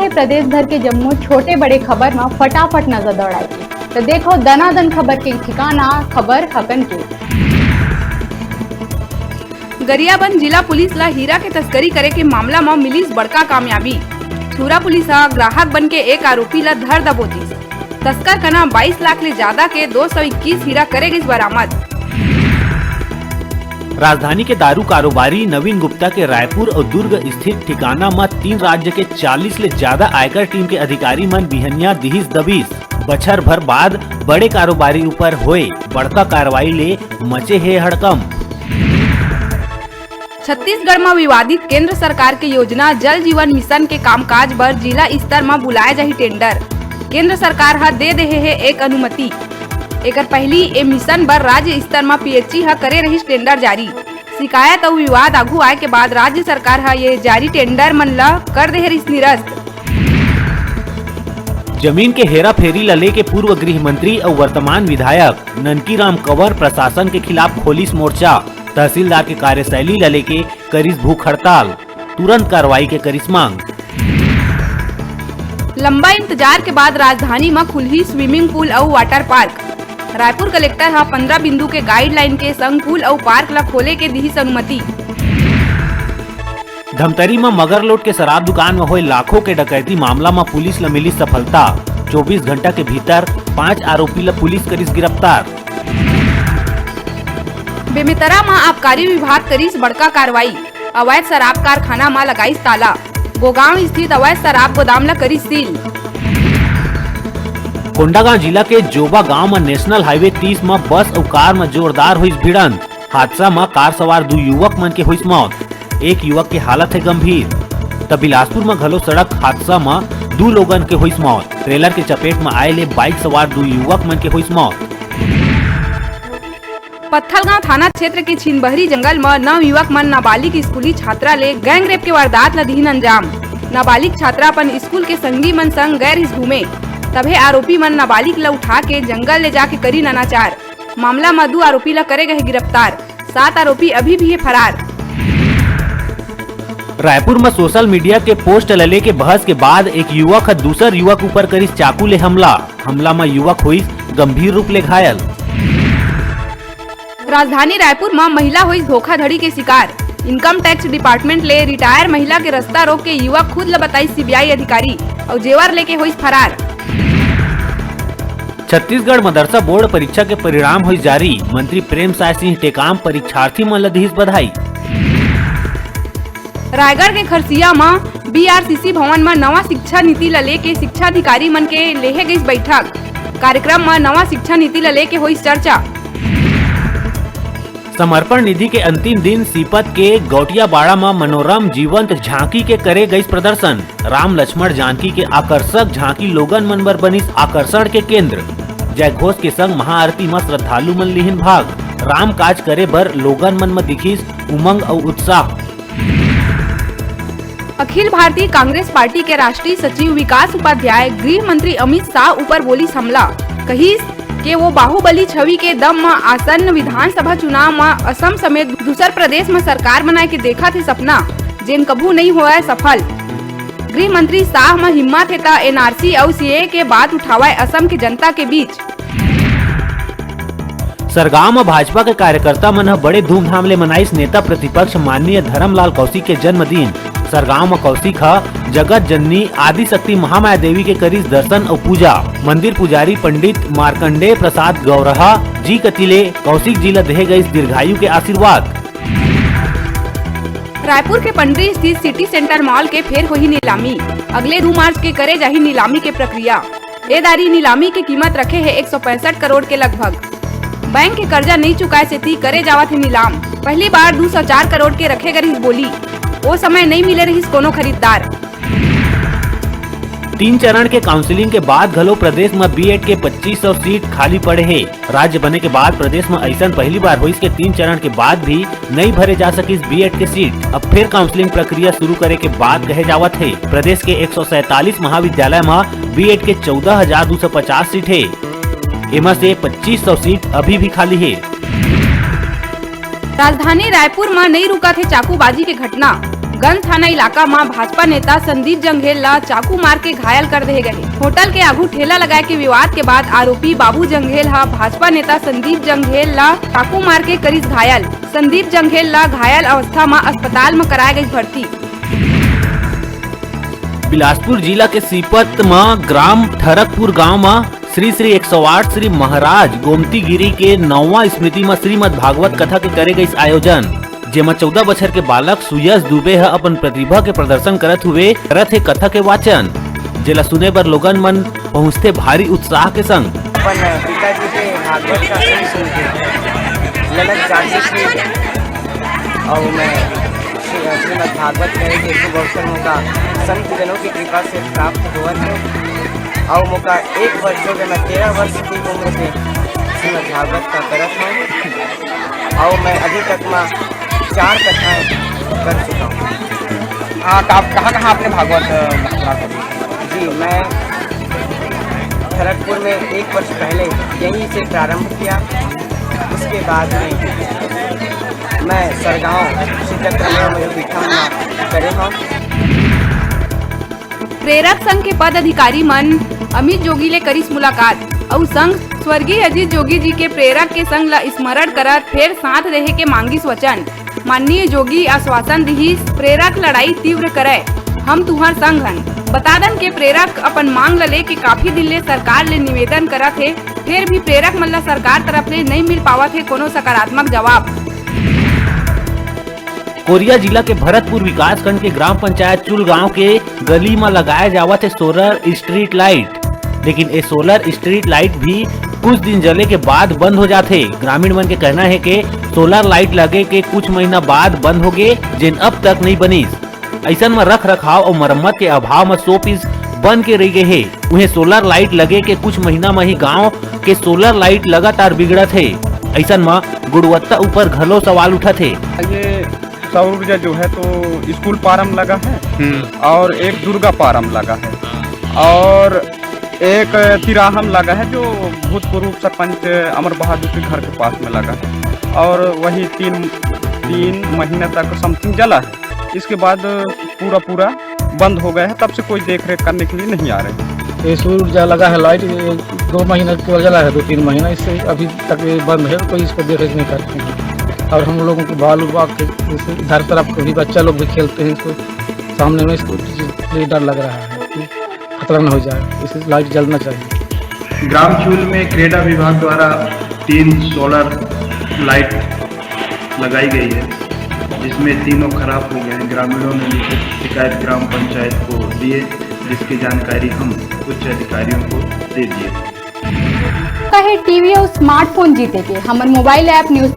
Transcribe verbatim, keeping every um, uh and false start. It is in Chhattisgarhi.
प्रदेश भर के जम्मो छोटे बड़े खबर म फटाफट नजर दौड़ाए। तो देखो दनादन खबर के ठिकाना, खबर हकन के। गरियाबंद जिला पुलिस ला हीरा के तस्करी करे के मामला म मिलिस बड़का कामयाबी। छुरा पुलिस ह ग्राहक बन के एक आरोपी ला धर दबोचिस। तस्कर कना बाईस लाख ले जादा के दो सौ इक्कीस हीरा करे गइस बरामद। राजधानी के दारू कारोबारी नवीन गुप्ता के रायपुर अउ दुर्ग स्थित ठिकाना म तीन राज्य के चालीस ले जादा आयकर टीम के अधिकारी मन बिहनिया दिहिस दबिस। बछर भर बाद बड़े कारोबारी ऊपर होए बड़का कार्रवाई ले मचे हे हड़कंप। छत्तीसगढ़ म विवादित केंद्र सरकार के योजना जल जीवन मिशन के कामकाज बर जिला स्तर म बुलाए जाही टेंडर। केंद्र सरकार ह दे देहे हे एक अनुमति। एकर पहिली ए मिशन बर राज्य स्तर म पीएचई ह करे रहिस टेंडर जारी। शिकायत अउ विवाद आघू आए के बाद राज्य सरकार ह ये जारी टेंडर मन ल कर देहे रिहिस निरस्त। जमीन के हेराफेरी ल लेके पूर्व गृह मंत्री अउ वर्तमान विधायक ननकी राम कंवर प्रशासन के खिलाफ खोलिस मोर्चा। तहसीलदार के कार्यशैली ल लेके करिस भूख हड़ताल, तुरंत कार्रवाई के करिस मांग। लंबा इंतजार के बाद राजधानी म खुलही स्विमिंग पूल अउ वाटर पार्क। रायपुर कलेक्टर ह पंद्रह बिंदु के गाइडलाइन के संग पूल अउ पार्क ल खोले के दिहिस अनुमति। धमतरी म मगरलोड के शराब दुकान म होए लाखों के डकैती मामला म पुलिस ल मिली सफलता। चौबीस घंटा के भीतर पांच आरोपी ल पुलिस करिस गिरफ्तार। बेमेतरा म आबकारी विभाग करिस बड़का कार्रवाई। अवैध शराब कारखाना म लगाइस ताला। गोगांव स्थित अवैध शराब गोदाम ल करिस सील। कोंडागांव जिला के जोबा गांव म नेशनल हाईवे तीस म बस अउ कार म जोरदार होइस भिड़ंत। हादसा म कार सवार दू युवक मन के होइस मौत। एक युवक के हालत हे गंभीर। त बिलासपुर म घलो सड़क हादसा म दू लोगन के होइस मौत। ट्रेलर के चपेट म आए ले बाइक सवार दू युवक मन के होइस मौत। पत्थलगांव थाना क्षेत्र के छिनबहरी जंगल म नव युवक मन नाबालिग स्कूली छात्रा ले गैंग रेप के वारदात ल दिहिन अंजाम। नाबालिग छात्रा अपन स्कूल के संगी मन संग गए रिहिस घूमे, तभे आरोपी मन नाबालिग ल उठा के जंगल ले जाके करिन अनाचार। मामला म दू आरोपी ल करे गए गिरफ्तार, सात आरोपी अभी भी हे फरार। रायपुर म सोशल मीडिया के पोस्ट ल लेके बहस के बाद एक युवक ह दूसर युवक ऊपर करिस चाकू ले हमला। हमला म युवक होइस गंभीर रूप ले घायल। राजधानी रायपुर म महिला होइस धोखाधड़ी के शिकार। इनकम टैक्स डिपार्टमेंट ले रिटायर महिला के रास्ता रोक के युवक खुद ल बताइस सीबीआई अधिकारी अउ जेवर लेके होइस फरार। छत्तीसगढ़ मदरसा बोर्ड परीक्षा के परिणाम होइस जारी। मंत्री प्रेम साय सिंह टेकाम परीक्षार्थी मन ल दिहिस बधाई। रायगढ़ के खरसिया म बीआरसीसी भवन म नवा शिक्षा नीति ल लेके शिक्षा अधिकारी मन के लेहे गइस बैठक। कार्यक्रम म नवा शिक्षा नीति ल लेके होइस चर्चा। समर्पण निधि के अंतिम दिन सीपत के गौटियाबाड़ा म मनोरम जीवंत झांकी के करे गइस प्रदर्शन। राम लक्ष्मण जानकी के आकर्षक झांकी लोगन मन बर बनिस आकर्षण के केंद्र। जय घोष के संग महाआरती म श्रद्धालु मन लिहिन भाग। राम काज करे बर लोगन मन म दिखिस उमंग अउ उत्साह। अखिल भारतीय कांग्रेस पार्टी के राष्ट्रीय सचिव विकास उपाध्याय गृह मंत्री अमित शाह ऊपर बोलिस हमला। कहिस के वो बाहुबली छवि के दम म आसन्न विधानसभा चुनाव म असम समेत दूसर प्रदेश म सरकार बनाए के देखत हे सपना, जेन कभू नइ होवय सफल। गृह मंत्री शाह म हिम्मत हे त एनआरसी अउ सीएए के बात उठावय असम के जनता के बीच। सरगांव म भाजपा के कार्यकर्ता मन ह बड़े धूमधाम ले मनाइस नेता प्रतिपक्ष माननीय धरमलाल कौशिक के जन्मदिन। सरगांव म कौशिक ह जगत जननी आदिशक्ति महामाया देवी के करिस दर्शन अउ पूजा। मंदिर पुजारी पंडित मार्कंडेय प्रसाद गौरहा जी कति ले कौशिक जी ल देहे गइस दीर्घायु के आशीर्वाद। रायपुर के पंडरी स्थित सिटी सेंटर मॉल के फेर होही नीलामी। अगले दू मार्च के करे जाही नीलामी के प्रक्रिया। ए दारी नीलामी के कीमत रखे हे एक सौ पैंसठ करोड़ के लगभग। बैंक के कर्जा नइ चुकाए सेती करे जावत हे नीलाम। पहली बार दू सौ चार करोड़ के रखे गे रिहिस बोली। ओ समय नइ मिले रिहिस कोनो खरीददार। तीन चरण के काउंसलिंग के बाद घलो प्रदेश म बीएड के पच्चीस सौ सीट खाली पड़े हे। राज्य बने के बाद प्रदेश म अइसन पहली बार होइस के तीन चरण के बाद भी नइ भरे जा सकिस बीएड के सीट। अब फिर काउंसलिंग प्रक्रिया शुरू करे के बात कहे जावत हे। प्रदेश के एक सौ सैंतालीस महाविद्यालय म बीएड के चौदह हजार दू सौ पचास सीट हे। एमा से पच्चीस सौ सीट अभी भी खाली हे। राजधानी रायपुर म नइ रुकत हे चाकूबाजी के घटना। गंज थाना इलाका म भाजपा नेता संदीप जंघेल ला चाकू मार के घायल कर देहे गए। होटल के आगू ठेला लगाए के विवाद के बाद आरोपी बाबू जंघेल हा भाजपा नेता संदीप जंघेल ला चाकू मार के करिस घायल। संदीप जंघेल ला घायल अवस्था म अस्पताल म कराए गइस भर्ती। बिलासपुर जिला के सीपत म ग्राम ठरकपुर गांव म श्री श्री एक सौ आठ श्री महाराज गोमती गिरी के नौवां स्मृति म श्रीमद् भागवत कथा के करे गइस आयोजन, जेमा चौदह बछर के बालक सुयश दुबे ह अपन प्रतिभा के प्रदर्शन करत हुए करत हे कथा के वाचन, जेला सुने बर लोगन मन पहुंचथे भारी उत्साह के संग। अपन पिताजी के भागवत का सुन सुन के ललक जागृत हुई और मैं श्री-, श्रीमद् भागवत कहे के शुभ अवसर मोका संत जनों की कृपा से प्राप्त होवत हे और मोका एक वर्ष हो गए, मैं तेरह वर्ष की उम्र से श्रीमद् भागवत का करत हूँ और मैं अभी तक में चार कथाएं कर चुका हूँ। हाँ, तो आप कहाँ कहाँ आपने भागवत, अ, भागवत जी, मैं खड़गपुर में एक वर्ष पहले यहीं से प्रारंभ किया। उसके बाद में मैं सरगांव श्री चक्र महामंडल पीठम में करे हूँ। प्रेरक संघ के पद अधिकारी मन अमित जोगी ले करिस मुलाकात अउ संघ स्वर्गीय अजीत जोगी जी के प्रेरक के संग ल स्मरण करत फेर साथ देहे के मांगिस वचन। माननीय जोगी आश्वासन दिहिस, "प्रेरक लड़ाई तीव्र करय, हम तुंहर संग हन।" बता दन के प्रेरक अपन मांग ल लेके काफी दिन ले सरकार ले निवेदन करत हे, फेर भी प्रेरक मन ल सरकार तरफ ले नइ मिल पावत हे कोनो सकारात्मक जवाब। कोरिया जिला के भरतपुर विकासखंड के ग्राम पंचायत चुल गांव के गली म लगाए जावत हे सोलर स्ट्रीट लाइट, लेकिन ए सोलर स्ट्रीट लाइट भी कुछ दिन जले के बाद बंद हो जाथे। ग्रामीण मन के कहना हे के सोलर लाइट लगे के कुछ महीना बाद बंद होगे, जेन अब तक नइ बनिस। अइसन म रख रखाव अउ मरम्मत के अभाव म शोपीस बन के रहि गे हे। उहें सोलर लाइट लगे के कुछ महीना म ही गांव के सोलर लाइट लगातार बिगड़त हे। अइसन म गुणवत्ता ऊपर घलो सवाल उठत हे। ये सौर ऊर्जा जो है तो स्कूल पारम लगा है और एक दुर्गा पारम लगा है और एक तिराहम लगा है जो भूतपूर्व सरपंच अमर बहादुर के घर के पास में लगा है और वही तीन, तीन महीने तक समथिंग जला है। इसके बाद पूरा, पूरा बंद हो गया है, तब से कोई देख रेख करने के लिए नहीं आ रहे। ये सौर ऊर्जा लगा है लाइट, ये दो महीना केवल जला है, दो तीन महीना, इससे अभी तक ये बंद है, कोई इसको देख रेख नहीं करते हैं। और हम लोगों को बालू बाग के जैसे घर तरफ कभी बच्चा लोग भी खेलते हैं, इसको सामने में इसको इसलिए डर लग रहा है कि खतरा न हो जाए, इसलिए लाइट जलना चाहिए। ग्राम चूल में क्रीड़ा विभाग द्वारा तीन सोलर लाइट लगाई गई है, जिसमें तीनों खराब हो गए हैं। ग्रामीणों ने लिखित शिकायत ग्राम पंचायत को दिए, जिसकी जानकारी हम उच्च अधिकारियों को दे दिए। का हे टीवी अउ स्मार्टफोन जीते के, हमर मोबाइल ऐप न्यूज